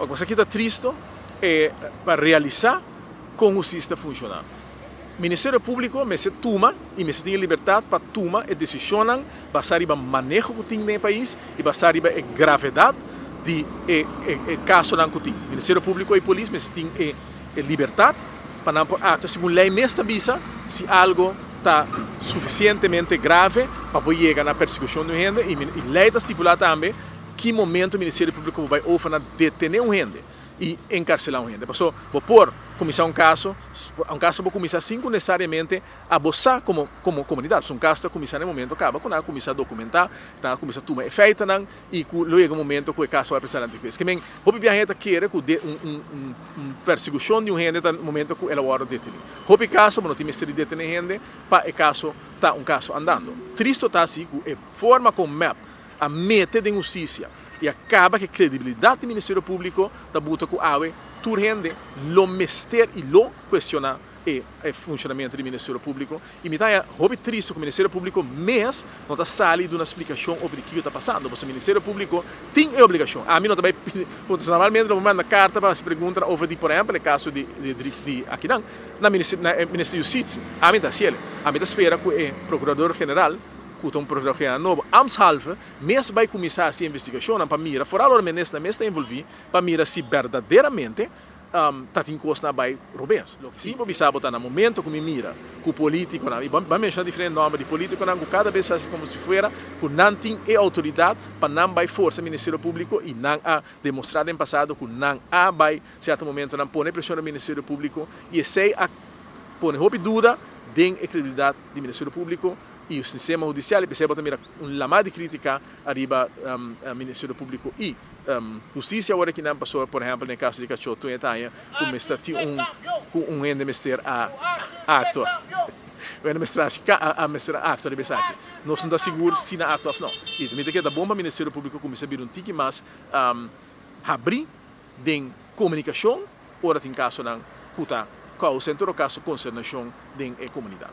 Loke ta tristo e pa realisa con husticia ta funciona. Ministerio Publico mester tuma y mester tin libertad pa tuma e decision basa riba maneho cu tin den pais y basa riba e gravedad di e casonan cu tin. Ministerio Publico y polis mester tin e libertad pa nan por actua segun ley mes ta bisa si algo ta suficientemente grave pa por yega na persecucion di un hende, y ley ta stipula tambe ki momento Ministerio Publico bay over na detene un hende y encarcela un hende. Paso, bo por cuminsa un caso, un caso bo cuminsa sin necesariamente abo sa como comunidad. Un caso cuminsa na momento caba, cu nan cuminsa documenta, nan cuminsa tuma feitonan y cu lo yega un momento cu e caso bay presenta ante hues. Kiermen, hopi biaha ta kere cu de un persecucion di un hende ta momento cu el a wordo deteni. Hopi caso, no tin mester di detene hende pa e caso ta un caso andando. Tristo ta asina cu e forma con MEP a mete den husticia y a caba cu credibilidad di Ministerio Publico ta buta cu awe tur hende lo mester y lo cuestiona e funcionamento di Ministerio Publico. Y mi ta hopi tristo cu Ministerio Publico mes no ta sali di un explicacion over di kico ta pasando. Pasobra Ministerio Publico tin e obligacion. Ami no tambe, normalmente no manda carta pa pregunta over di, por ehempel, e caso di aki nan, na Ministerio di Husticia. Ami ta haci'e. Ami ta spera cu e Procurador General, cu ta un Procurador General nobo, ambtshalve, mes bay cuminsa e investigacion pa mira, vooral ora minister mes ta envolvi, pa mira si berdaderamente ta tin cos a bay robes. Loke si bo bisa bo ta na momento cu mi mira cu politiconan, y bay menciona diferente nomber di politiconan cu cada bes haci como si fuera cu nan tin e autoridad pa nan bay forsa Ministerio Publico, y nan a demostra den pasado cu nan a bay cierto momento nan pone presion na Ministerio Publico, y esey a pone hopi duda den e credibilidad di Ministerio Publico y e sistema hudicial, y pesey bo ta mira un lama di critica ariba Ministerio Publico y husticia awor aki nan paso, por ehempel, den caso di Cacho tur aña cu mester tin cu un hende mester a actua. Un hende mester a mester a actua riba esaki. Nos no ta sigur si nan actua of no. Y mi ta kere ta bon pa Ministerio Publico cuminsa bira un tiki mas habri den comunicacion ora tin casonan cu ta causa en todo caso consternacion den e comunidad.